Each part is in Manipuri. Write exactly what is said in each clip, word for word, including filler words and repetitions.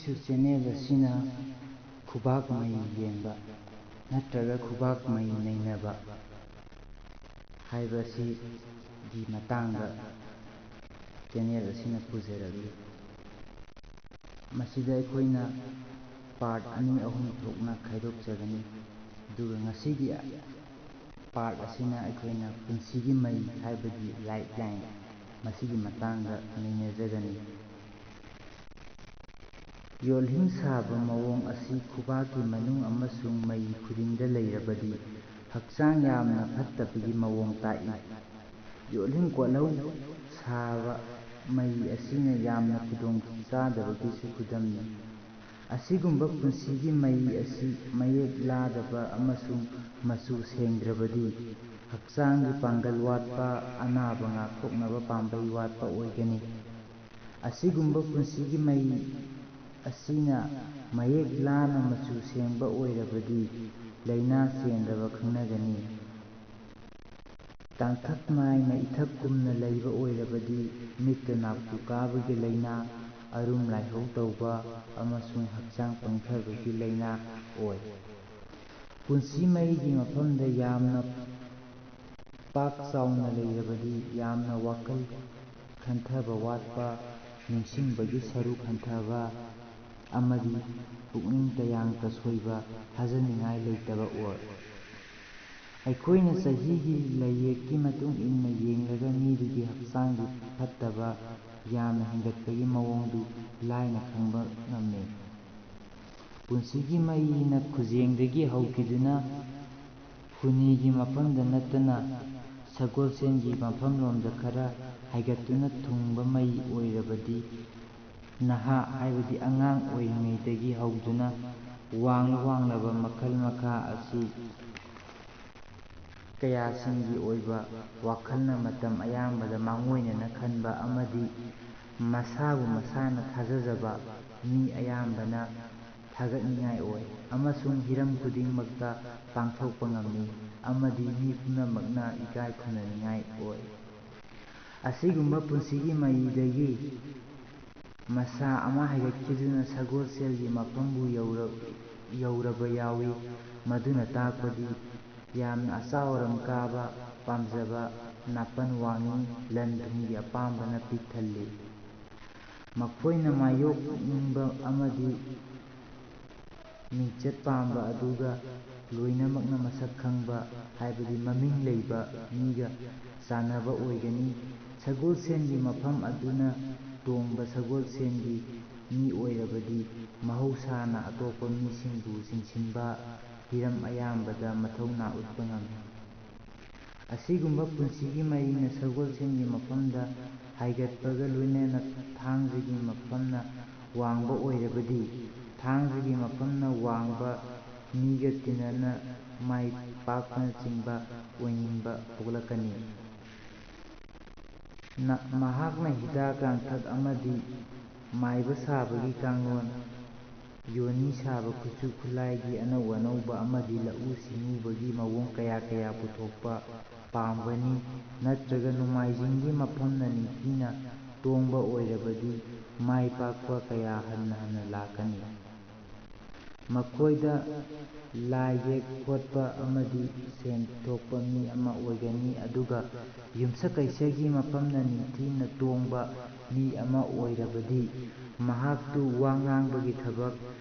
ꯉꯁꯤꯁꯨ ꯆꯦꯅꯦꯜ ꯑꯁꯤꯅ ꯈꯨꯕꯥꯛ ꯃꯩ ꯌꯦꯡꯕ ꯅꯠꯇ꯭ꯔꯒ ꯈꯨꯕꯥꯛ ꯃꯩ ꯅꯩꯅꯕ ꯍꯥꯏꯕꯁꯤꯒꯤ ꯃꯇꯥꯡꯗ ꯆꯦꯅꯦꯜ ꯑꯁꯤꯅ ꯄꯨꯖꯔꯛꯂꯤ꯫ ꯃꯁꯤꯗ ꯑꯩꯈꯣꯏꯅ ꯄꯥꯔꯠ ꯑꯅꯤ ꯑꯍꯨꯝ ꯊꯣꯛꯅ ꯈꯥꯏꯗꯣꯛꯆꯒꯅꯤ꯫ ꯑꯗꯨꯒ ꯉꯁꯤꯒꯤ ꯄꯥꯔꯠ ꯑꯁꯤꯅ ꯑꯩꯈꯣꯏꯅ ꯄꯨꯟꯁꯤꯒꯤ ꯃꯩ ꯍꯥꯏꯕꯗꯤ ꯂꯥꯏꯐ ꯂꯥꯏꯟ, ꯃꯁꯤꯒꯤ ꯃꯇꯥꯡꯗ ꯅꯩꯅꯖꯒꯅꯤ꯫ ꯌꯣꯜꯍꯤꯡ ꯁꯥꯕ ꯃꯑꯣꯡ ꯑꯁꯤ ꯈꯨꯕꯥꯛꯀꯤ ꯃꯅꯨꯡ ꯑꯃꯁꯨꯡ ꯃꯩ ꯈꯨꯗꯤꯡꯗ ꯂꯩꯔꯕꯗꯤ ꯍꯛꯆꯥꯡ ꯌꯥꯝꯅ ꯐꯠꯇꯕꯒꯤ ꯃꯑꯣꯡ ꯇꯥꯛꯏ꯫ ꯌꯣꯜꯍꯤꯡ ꯀꯣꯠꯍꯧ ꯁꯥꯕ ꯃꯩ ꯑꯁꯤꯅ ꯌꯥꯝꯅ ꯈꯨꯗꯣꯡ ꯆꯥꯗꯕꯒꯤꯁꯨ ꯈꯨꯗꯝꯅꯤ꯫ ꯑꯁꯤꯒꯨꯝꯕ ꯄꯨꯟꯁꯤꯒꯤ ꯃꯩ ꯑꯁꯤ ꯃꯌꯦꯛ ꯂꯥꯗꯕ ꯑꯃꯁꯨꯡ ꯃꯆꯨ ꯁꯦꯡꯗ꯭ꯔꯕꯗꯤ ꯍꯛꯆꯥꯡꯒꯤ ꯄꯥꯡꯒꯜ ꯋꯥꯠꯄ, ꯑꯅꯥꯕ ꯉꯥꯛꯊꯣꯛꯅꯕ ꯄꯥꯝꯕꯩ ꯋꯥꯠꯄ ꯑꯣꯏꯒꯅꯤ꯫ ꯑꯁꯤꯒꯨꯝꯕ ꯄꯨꯟꯁꯤꯒꯤ ꯃꯩ ꯑꯁꯤꯅ ꯃꯌꯦꯛ ꯂꯥꯅ ꯃꯆꯨ ꯁꯦꯡꯕ ꯑꯣꯏꯔꯕꯗꯤ ꯂꯥꯏꯅꯥ ꯆꯦꯟꯗꯕ ꯈꯪꯅꯒꯅꯤ꯫ ꯇꯥꯡꯀꯛ ꯅꯥꯏꯅ ꯏꯊꯛ ꯀꯨꯝꯅ ꯂꯩꯕ ꯑꯣꯏꯔꯕꯗꯤ ꯃꯤꯠꯇ ꯅꯥꯛꯇꯨ ꯀꯥꯕꯒꯤ ꯂꯥꯏꯅꯥ, ꯑꯔꯨꯝ ꯂꯥꯏꯍꯧ ꯇꯧꯕ ꯑꯃꯁꯨꯡ ꯍꯛꯆꯥꯡ ꯄꯪꯊꯕꯒꯤ ꯂꯥꯏꯅꯥ ꯑꯣꯏ꯫ ꯄꯨꯟꯁꯤ ꯃꯩꯒꯤ ꯃꯐꯝꯗ ꯌꯥꯝꯅ ꯄꯥꯛ ꯆꯥꯎꯅ ꯂꯩꯔꯕꯗꯤ ꯌꯥꯝꯅ ꯋꯥꯈꯜ ꯈꯟꯊꯕ ꯋꯥꯠꯄ, ꯅꯤꯡꯁꯤꯡꯕꯒꯤ ꯁꯔꯨꯛ ꯍꯟꯊꯕ ꯑꯃꯗꯤ ꯄꯨꯛꯅꯤꯡ ꯇꯌꯥꯡ ꯇꯁꯣꯏꯕ, ꯊꯥꯖꯅꯤꯡꯉꯥꯏ ꯂꯩꯇꯕ ꯑꯣꯏ꯫ ꯑꯩꯈꯣꯏꯅ ꯆꯍꯤꯒꯤ ꯂꯥꯏꯌꯦꯛꯀꯤ ꯃꯇꯨꯡ ꯏꯟꯅ ꯌꯦꯡꯂꯒ ꯃꯤꯗꯨꯒꯤ ꯍꯛꯆꯥꯡꯒꯤ ꯐꯠꯇꯕ ꯌꯥꯝꯅ ꯍꯦꯟꯒꯠꯄꯒꯤ ꯃꯑꯣꯡꯗꯨ ꯂꯥꯏꯅ ꯈꯪꯕ ꯉꯝꯃꯤ꯫ ꯄꯨꯟꯁꯤꯒꯤ ꯃꯩꯅ ꯈꯨꯖꯦꯡꯗꯒꯤ ꯍꯧꯈꯤꯗꯨꯅ ꯈꯨꯅꯤꯒꯤ ꯃꯐꯝꯗ ꯅꯠꯇꯅ ꯁꯒꯣꯜꯁꯦꯟꯒꯤ ꯃꯐꯝꯂꯣꯝꯗ ꯈꯔ ꯍꯥꯏꯒꯠꯇꯨꯅ ꯊꯨꯡꯕ ꯃꯩ ꯑꯣꯏꯔꯕꯗꯤ ꯅꯍꯥ ꯍꯥꯏꯕꯗꯤ ꯑꯉꯥꯡ ꯑꯣꯏꯔꯤꯉꯩꯗꯒꯤ ꯍꯧꯗꯨꯅ ꯋꯥꯡꯂ ꯋꯥꯡꯂꯕ ꯃꯈꯜ ꯃꯈꯥ ꯑꯁꯤ ꯀꯌꯥꯁꯤꯡꯒꯤ ꯑꯣꯏꯕ ꯋꯥꯈꯜꯅ ꯃꯇꯝ ꯑꯌꯥꯝꯕꯗ ꯃꯥꯡꯑꯣꯏꯅꯅ ꯈꯟꯕ ꯑꯃꯗꯤ ꯃꯁꯥꯕꯨ ꯃꯁꯥꯅ ꯊꯥꯖꯖꯕ ꯃꯤ ꯑꯌꯥꯝꯕꯅ ꯊꯥꯒꯠꯅꯤꯡꯉꯥꯏ ꯑꯣꯏ ꯑꯃꯁꯨꯡ ꯍꯤꯔꯝ ꯈꯨꯗꯤꯡꯃꯛꯇ ꯄꯥꯡꯊꯣꯛꯄ ꯉꯝꯃꯤ ꯑꯃꯗꯤ ꯃꯤ ꯄꯨꯝꯅꯃꯛꯅ ꯏꯀꯥꯏ ꯈꯨꯝꯅꯅꯤꯡꯉꯥꯏ ꯑꯣꯏ꯫ ꯑꯁꯤꯒꯨꯝꯕ ꯄꯨꯟꯁꯤꯒꯤ ꯃꯩꯗꯒꯤ ꯃꯁꯥ ꯑꯃ ꯍꯥꯏꯒꯠꯈꯤꯗꯨꯅ ꯁꯒꯣꯜꯁꯦꯜꯒꯤ ꯃꯐꯝꯕꯨ ꯌꯧꯔ-, ꯌꯧꯔꯕ ꯌꯥꯎꯏ꯫ ꯃꯗꯨꯅ ꯇꯥꯛꯄꯗꯤ ꯌꯥꯝꯅ ꯑꯆꯥꯎ ꯑꯔꯝ ꯀꯥꯕ ꯄꯥꯝꯖꯕ ꯅꯥꯄꯟ ꯋꯥꯡꯏ, ꯂꯟ ꯊꯨꯝꯒꯤ ꯑꯄꯥꯝꯕꯅ ꯄꯤꯛ ꯊꯜꯂꯤ꯫ ꯃꯈꯣꯏꯅ ꯃꯥꯌꯣꯛꯅꯤꯡꯕ ꯑꯃꯗꯤ ꯃꯤꯡꯆꯠ ꯄꯥꯝꯕ ꯑꯗꯨꯒ ꯂꯣꯏꯅꯃꯛꯅ ꯃꯁꯛ ꯈꯪꯕ, ꯍꯥꯏꯕꯗꯤ ꯃꯃꯤꯡ ꯂꯩꯕ ꯃꯤꯒ ꯆꯥꯟꯅꯕ ꯑꯣꯏꯒꯅꯤ꯫ ꯁꯒꯣꯜꯁꯦꯟꯒꯤ ꯃꯐꯝ ꯑꯗꯨꯅ ꯇꯣꯡꯕ ꯁꯒꯣꯜꯁꯦꯟꯒꯤ ꯃꯤ ꯑꯣꯏꯔꯕꯗꯤ ꯃꯍꯧꯁꯥꯅ ꯑꯇꯣꯞꯄ ꯃꯤꯁꯤꯡꯕꯨ ꯆꯤꯡꯁꯤꯟꯕ ꯍꯤꯔꯝ ꯑꯌꯥꯝꯕꯗ ꯃꯊꯧꯅꯥ ꯎꯠꯄ ꯉꯝꯃꯤ꯫ ꯑꯁꯤꯒꯨꯝꯕ ꯄꯨꯟꯁꯤꯒꯤ ꯃꯍꯩꯅ ꯁꯒꯣꯜꯁꯦꯟꯒꯤ ꯃꯐꯝꯗ ꯍꯥꯏꯒꯠꯄꯒ ꯂꯣꯏꯅꯅ ꯊꯥꯡꯖꯒꯤ ꯃꯐꯝꯅ ꯋꯥꯡꯕ ꯑꯣꯏꯔꯕꯗꯤ, ꯊꯥꯡꯖꯒꯤ ꯃꯐꯝꯅ ꯋꯥꯡꯕ ꯃꯤꯒ ꯇꯤꯟꯅꯅ ꯃꯥꯏ ꯄꯥꯛꯄꯅꯆꯤꯡꯕ ꯑꯣꯏꯅꯤꯡꯕ ꯄꯣꯛꯂꯛꯀꯅꯤ꯫ ꯅ-, ꯃꯍꯥꯛꯅ ꯍꯤꯗꯥꯛ ꯂꯥꯡꯊꯛ ꯑꯃꯗꯤ ꯃꯥꯏꯕ ꯁꯥꯕꯒꯤ ꯀꯥꯡꯂꯣꯟ, ꯌꯣꯅꯤ ꯁꯥꯕ ꯈꯨꯠꯁꯨ ꯈꯨꯠꯂꯥꯏꯒꯤ ꯑꯅꯧ ꯑꯅꯧꯕ ꯑꯃꯗꯤ ꯂꯧꯎ ꯁꯤꯡꯎꯕꯒꯤ ꯃꯑꯣꯡ ꯀꯌꯥ ꯀꯌꯥ ꯄꯨꯊꯣꯛꯄ ꯄꯥꯝꯒꯅꯤ, ꯅꯠꯇ꯭ꯔꯒ ꯅꯣꯡꯃꯥꯏꯖꯤꯡꯒꯤ ꯃꯐꯝꯅ ꯅꯤꯡꯊꯤꯅ ꯇꯣꯡꯕ ꯑꯣꯏꯔꯕꯗꯤ ꯃꯥꯏ ꯄꯥꯛꯄ ꯀꯌꯥ ꯍꯟꯅ ꯍꯟꯅ ꯂꯥꯛꯀꯅꯤ꯫ ꯃꯈꯣꯏꯗ ꯂꯥꯏ ꯌꯦꯛ ꯈꯣꯠꯄ ꯑꯃꯗꯤ ꯁꯦꯟ ꯊꯣꯛꯄ ꯃꯤ ꯑꯃ ꯑꯣꯏꯒꯅꯤ, ꯑꯗꯨꯒ ꯌꯨꯝꯁꯀꯩꯁꯒꯤ ꯃꯐꯝꯅ ꯅꯤꯡꯊꯤꯅ ꯇꯣꯡꯕ ꯃꯤ ꯑꯃ ꯑꯣꯏꯔꯕꯗꯤ, ꯃꯍꯥꯛꯇꯨ ꯋꯥ ꯉꯥꯡꯕꯒꯤ ꯊꯕꯛ,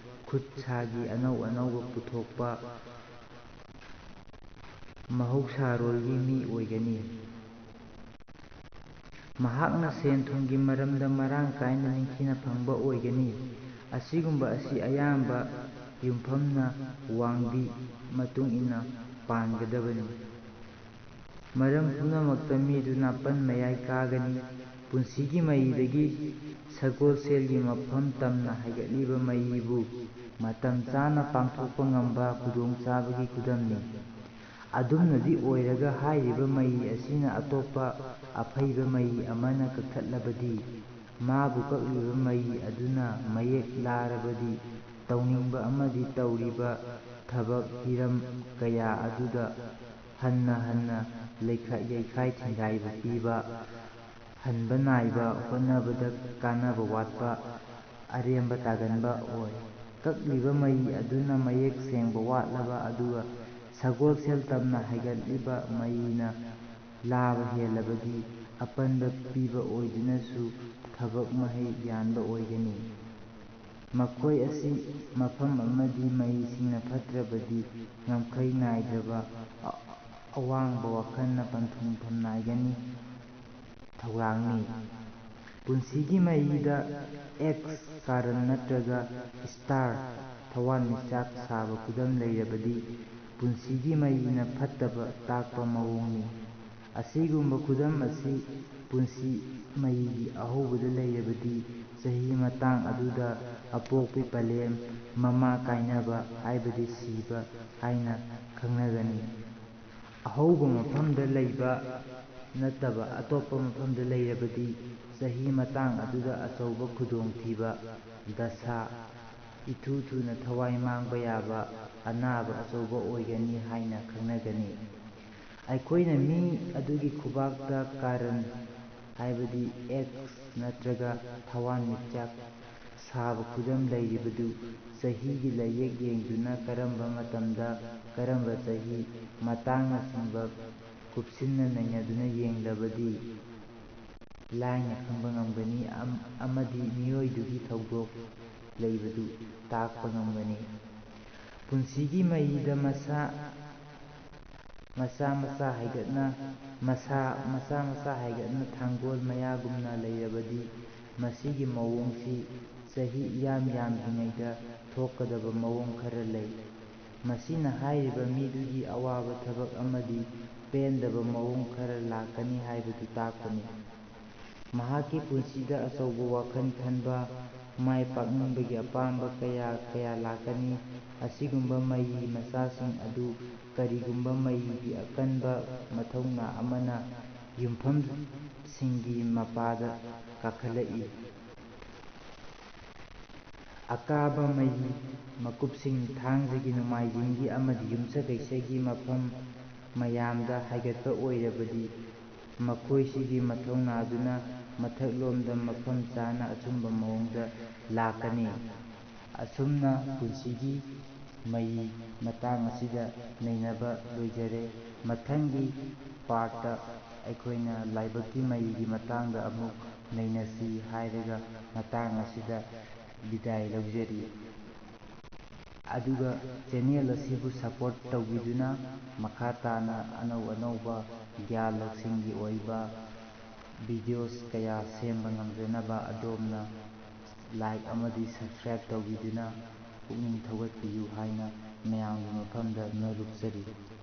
ꯈꯨꯠ ꯁꯥꯒꯤ ꯑꯅꯧ ꯑꯅꯧꯕ ꯄꯨꯊꯣꯛꯄ ꯃꯍꯧꯁꯥꯔꯣꯜꯒꯤ ꯃꯤ ꯑꯣꯏꯒꯅꯤ꯫ ꯃꯍꯥꯛꯅ ꯁꯦꯟ ꯊꯨꯝꯒꯤ ꯃꯔꯝꯗ ꯃꯔꯥꯡ ꯀꯥꯏꯅ ꯅꯤꯡꯊꯤꯅ ꯐꯪꯕ ꯑꯣꯏꯒꯅꯤ꯫ ꯑꯁꯤꯒꯨꯝꯕ ꯑꯁꯤ ꯑꯌꯥꯝꯕ ꯌꯨꯝꯐꯝꯅ ꯋꯥꯡꯕꯤ ꯃꯇꯨꯡ ꯏꯟꯅ ꯄꯥꯟꯒꯗꯕꯅꯤ꯫ ꯃꯔꯝ ꯄꯨꯝꯅꯃꯛꯇ ꯃꯤꯗꯨ ꯅꯥꯄꯟ ꯃꯌꯥꯏ ꯀꯥꯒꯅꯤ꯫ ꯄꯨꯟꯁꯤꯒꯤ ꯃꯩꯗꯒꯤ ꯁꯒꯣꯜꯁꯦꯜꯒꯤ ꯃꯐꯝ ꯇꯝꯅ ꯍꯥꯏꯒꯠꯂꯤꯕ ꯃꯩꯕꯨ ꯃꯇꯝ ꯆꯥꯅ ꯄꯥꯡꯊꯣꯛꯄ ꯉꯝꯕ ꯈꯨꯗꯣꯡꯆꯥꯕꯒꯤ ꯈꯨꯗꯝꯅꯤ꯫ ꯑꯗꯨꯝꯅꯗꯤ ꯑꯣꯏꯔꯒ ꯍꯥꯏꯔꯤꯕ ꯃꯩ ꯑꯁꯤꯅ ꯑꯇꯣꯞꯄ ꯑꯐꯩꯕ ꯃꯩ ꯑꯃꯅ ꯀꯛꯊꯠꯂꯕꯗꯤ, ꯃꯥꯕꯨ ꯀꯛꯂꯤꯕ ꯃꯩ ꯑꯗꯨꯅ ꯃꯌꯦꯛ ꯂꯥꯔꯕꯗꯤ, ꯇꯧꯅꯤꯡꯕ ꯑꯃꯗꯤ ꯇꯧꯔꯤꯕ ꯊꯕꯛ ꯍꯤꯔꯝ ꯀꯌꯥ ꯑꯗꯨꯗ ꯍꯟꯅ ꯍꯟꯅ ꯂꯩꯈꯥ-, ꯌꯩꯈꯥꯏ ꯊꯤꯡꯒꯥꯏꯕ ꯄꯤꯕ, ꯍꯟꯕ ꯅꯥꯏꯕ, ꯍꯣꯠꯅꯕꯗ ꯀꯥꯟꯅꯕ ꯋꯥꯠꯄ, ꯑꯔꯦꯝꯕ ꯇꯥꯒꯟꯕ ꯑꯣꯏ꯫ ꯀꯛꯂꯤꯕ ꯃꯩ ꯑꯗꯨꯅ ꯃꯌꯦꯛ ꯁꯦꯡꯕ ꯋꯥꯠꯂꯕ, ꯑꯗꯨꯒ ꯁꯒꯣꯜꯁꯦꯜ ꯇꯝꯅ ꯍꯥꯏꯒꯠꯂꯤꯕ ꯃꯩꯅ ꯂꯥꯕ ꯍꯦꯜꯂꯕꯗꯤ ꯑꯄꯟꯕ ꯄꯤꯕ ꯑꯣꯏꯗꯨꯅꯁꯨ ꯊꯕꯛ ꯃꯍꯩ ꯌꯥꯟꯕ ꯑꯣꯏꯒꯅꯤ꯫ ꯃꯈꯣꯏ ꯑꯁꯤ ꯃꯐꯝ ꯑꯃꯗꯤ ꯃꯩꯁꯤꯡꯅ ꯐꯠꯇ꯭ꯔꯕꯗꯤ ꯉꯝꯈꯩ ꯅꯥꯏꯗ꯭ꯔꯕ ꯑ-, ꯑꯋꯥꯡꯕ ꯋꯥꯈꯜꯅ ꯄꯟꯊꯨꯡꯐꯝ ꯅꯥꯏꯒꯅꯤ꯫ ꯊꯧꯔꯥꯡꯅꯤ꯫ ꯄꯨꯟꯁꯤꯒꯤ ꯃꯩꯗ ꯑꯦꯛꯁ ꯀꯥꯔꯟ ꯅꯠꯇ꯭ꯔꯒ ꯁ꯭ꯇꯥꯔ ꯊꯋꯥꯟꯃꯤꯆꯥꯛ ꯁꯥꯕ ꯈꯨꯗꯝ ꯂꯩꯔꯕꯗꯤ ꯄꯨꯟꯁꯤꯒꯤ ꯃꯩꯅ ꯐꯠꯇꯕ ꯇꯥꯛꯄ ꯃꯑꯣꯡꯅꯤ꯫ ꯑꯁꯤꯒꯨꯝꯕ ꯈꯨꯗꯝ ꯑꯁꯤ ꯄꯨꯟꯁꯤ ꯃꯩꯒꯤ ꯑꯍꯧꯕꯗ ꯂꯩꯔꯕꯗꯤ ꯆꯍꯤ ꯃꯇꯥꯡ ꯑꯗꯨꯗ ꯑꯄꯣꯛꯄꯤ ꯄꯂꯦꯝ, ꯃꯃꯥ ꯀꯥꯏꯅꯕ ꯍꯥꯏꯕꯗꯤ ꯁꯤꯕ ꯍꯥꯏꯅ ꯈꯪꯅꯒꯅꯤ꯫ ꯑꯍꯧꯕ ꯃꯐꯝꯗ ꯂꯩꯕ ꯅꯠꯇꯕ ꯑꯇꯣꯞꯄ ꯃꯐꯝꯗ ꯂꯩꯔꯕꯗꯤ ꯆꯍꯤ ꯃꯇꯥꯡ ꯑꯗꯨꯗ ꯑꯆꯧꯕ ꯈꯨꯗꯣꯡꯊꯤꯕ, ꯗꯁꯥ, ꯏꯊꯨ ꯊꯨꯅ ꯊꯋꯥꯏ ꯃꯥꯡꯕ ꯌꯥꯕ ꯑꯅꯥꯕ ꯑꯆꯧꯕ ꯑꯣꯏꯒꯅꯤ ꯍꯥꯏꯅ ꯈꯪꯅꯒꯅꯤ꯫ ꯑꯩꯈꯣꯏꯅ ꯃꯤ ꯑꯗꯨꯒꯤ ꯈꯨꯕꯥꯛꯇ ꯀꯥꯔꯟ, ꯍꯥꯏꯕꯗꯤ ꯑꯦꯛꯁ ꯅꯠꯇ꯭ꯔꯒ ꯊꯋꯥꯟꯃꯤꯆꯥꯛ ꯁꯥꯕ ꯈꯨꯗꯝ ꯂꯩꯔꯤꯕꯗꯨ ꯆꯍꯤꯒꯤ ꯂꯥꯏꯌꯦꯛ ꯌꯦꯡꯗꯨꯅ ꯀꯔꯝꯕ ꯃꯇꯝꯗ ꯀꯔꯝꯕ ꯆꯍꯤ ꯃꯇꯥꯡꯅꯆꯤꯡꯕ ꯀꯨꯞꯁꯤꯟꯅ ꯅꯩꯅꯗꯨꯅ ꯌꯦꯡꯂꯕꯗꯤ ꯂꯥꯏꯅ ꯈꯪꯕ ꯉꯝꯒꯅꯤ ꯑꯝ-, ꯑꯃꯗꯤ ꯃꯤꯑꯣꯏꯗꯨꯒꯤ ꯊꯧꯗꯣꯛ ꯂꯩꯕꯗꯨ ꯇꯥꯛꯄ ꯉꯝꯒꯅꯤ꯫ ꯄꯨꯟꯁꯤꯒꯤ ꯃꯩꯗ ꯃꯁꯥ, ꯃꯆꯥ ꯃꯆꯥ ꯍꯥꯏꯒꯠꯅ, ꯃꯁꯥ ꯃꯆꯥ ꯃꯆꯥ ꯍꯥꯏꯒꯠꯅ ꯊꯥꯡꯒꯣꯜ ꯃꯌꯥꯒꯨꯝꯅ ꯂꯩꯔꯕꯗꯤ ꯃꯁꯤꯒꯤ ꯃꯑꯣꯡꯁꯤ ꯆꯍꯤ ꯏꯌꯥꯝ ꯌꯥꯝꯗ꯭ꯔꯤꯉꯩꯗ ꯊꯣꯛꯀꯗꯕ ꯃꯑꯣꯡ ꯈꯔ ꯂꯩ꯫ ꯃꯁꯤꯅ ꯍꯥꯏꯔꯤꯕ ꯃꯤꯗꯨꯒꯤ ꯑꯋꯥꯕ ꯊꯕꯛ ꯑꯃꯗꯤ ꯄꯦꯟꯗꯕ ꯃꯑꯣꯡ ꯈꯔ ꯂꯥꯛꯀꯅꯤ ꯍꯥꯏꯕꯗꯨ ꯇꯥꯛꯄꯅꯤ꯫ ꯃꯍꯥꯛꯀꯤ ꯄꯨꯟꯁꯤꯗ ꯑꯆꯧꯕ ꯋꯥꯈꯜ ꯈꯟꯕ, ꯃꯥꯏ ꯄꯥꯛꯅꯤꯡꯕꯒꯤ ꯑꯄꯥꯝꯕ ꯀꯌꯥ ꯀꯌꯥ ꯂꯥꯛꯀꯅꯤ꯫ ꯑꯁꯤꯒꯨꯝꯕ ꯃꯩ ꯃꯆꯥꯁꯤꯡ ꯑꯗꯨ ꯀꯔꯤꯒꯨꯝꯕ ꯃꯩꯒꯤ ꯑꯀꯟꯕ ꯃꯊꯧꯅꯥ ꯑꯃꯅ ꯌꯨꯝꯐꯝꯁꯤꯡꯒꯤ ꯃꯄꯥꯗ ꯀꯥꯈꯠꯂꯛꯏ꯫ ꯑꯀꯥꯕ ꯃꯩ ꯃꯀꯨꯞꯁꯤꯡ ꯊꯥꯡꯖꯒꯤ, ꯅꯣꯡꯃꯥꯏꯖꯤꯡꯒꯤ ꯑꯃꯗꯤ ꯌꯨꯝꯁꯀꯩꯁꯒꯤ ꯃꯐꯝ ꯃꯌꯥꯝꯗ ꯍꯥꯏꯒꯠꯄ ꯑꯣꯏꯔꯕꯗꯤ, ꯃꯈꯣꯏꯁꯤꯒꯤ ꯃꯊꯧꯅꯥꯗꯨꯅ ꯃꯊꯛꯂꯣꯝꯗ ꯃꯐꯝ ꯆꯥꯅ ꯑꯆꯨꯝꯕ ꯃꯑꯣꯡꯗ ꯂꯥꯛꯀꯅꯤ꯫ ꯑꯁꯨꯝꯅ ꯄꯨꯟꯁꯤꯒꯤ ꯃꯩ ꯃꯇꯥꯡ ꯑꯁꯤꯗ ꯅꯩꯅꯕ ꯂꯣꯏꯖꯔꯦ꯫ ꯃꯊꯪꯒꯤ ꯄꯥꯔꯠꯇ ꯑꯩꯈꯣꯏꯅ ꯂꯥꯏꯕꯛꯀꯤ ꯃꯩꯒꯤ ꯃꯇꯥꯡꯗ ꯑꯃꯨꯛ ꯅꯩꯅꯁꯤ ꯍꯥꯏꯔꯒ ꯃꯇꯥꯡ ꯑꯁꯤꯗ ꯕꯤꯗꯥꯏ ꯂꯧꯖꯔꯤ꯫ ꯑꯗꯨꯒ ꯆꯦꯅꯦꯜ ꯑꯁꯤꯕꯨ ꯁꯄꯣꯔꯠ ꯇꯧꯕꯤꯗꯨꯅ ꯃꯈꯥ ꯇꯥꯅ ꯑꯅꯧ ꯑꯅꯧꯕ ꯒ꯭ꯌꯥꯟ ꯂꯧꯁꯤꯡꯒꯤ ꯑꯣꯏꯕ ꯚꯤꯗꯤꯑꯣꯁ ꯀꯌꯥ ꯁꯦꯝꯕ ꯉꯝꯖꯅꯕ ꯑꯗꯣꯝꯅ ꯂꯥꯏꯛ ꯑꯃꯗꯤ ꯁꯕꯁꯀ꯭ꯔꯥꯏꯕ ꯇꯧꯕꯤꯗꯨꯅ ꯄꯨꯛꯅꯤꯡ ꯊꯧꯒꯠꯄꯤꯌꯨ ꯍꯥꯏꯅ ꯃꯌꯥꯝꯒꯤ ꯃꯐꯝꯗ ꯅꯣꯜꯂꯨꯛꯆꯔꯤ꯫